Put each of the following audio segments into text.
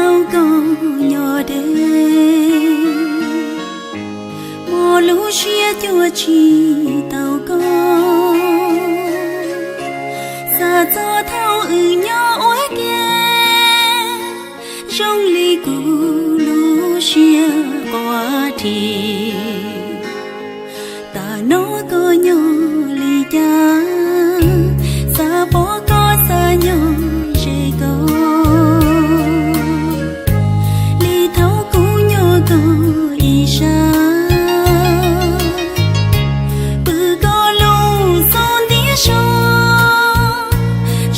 Koj nyob deb, muaj lub siab cuag tsis tau koj, xav txog thaum wb nyob ua ke, zoo li kuv lub siab quaj dhi. Tam no koj nyob li cas, xav pom koj, xav nyob ze koj, li thaum kuv nyob koj ib sab, pw koj lub xub ntiag so,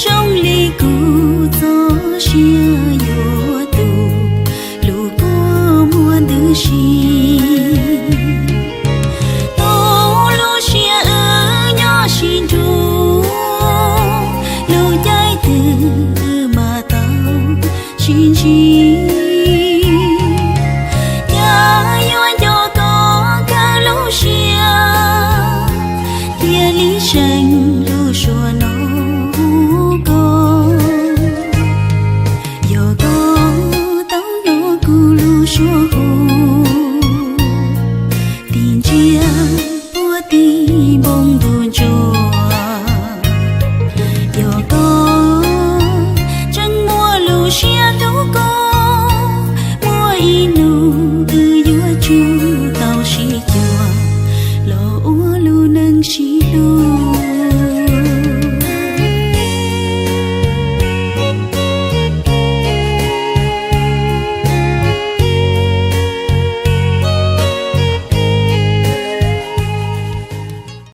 zoo li kuv txoj sia yuav tu lub kua muag ntws si. Tau lub siab wb nyob sib nrug, lub caij twg wb mam tau sib ntsib. Cas yuav nco koj kawg lub siab, thiaj li seem lub suab no hu koj. Yog koj tau hnov kuv lub suab hu, tig ntsia puag tim npoo ntuj ntsuag. Yog koj tseem muaj lub siab hlub kuv, muaj ib hnub wb yuav tsum tau sib cuag los ua lub neej sib hlub.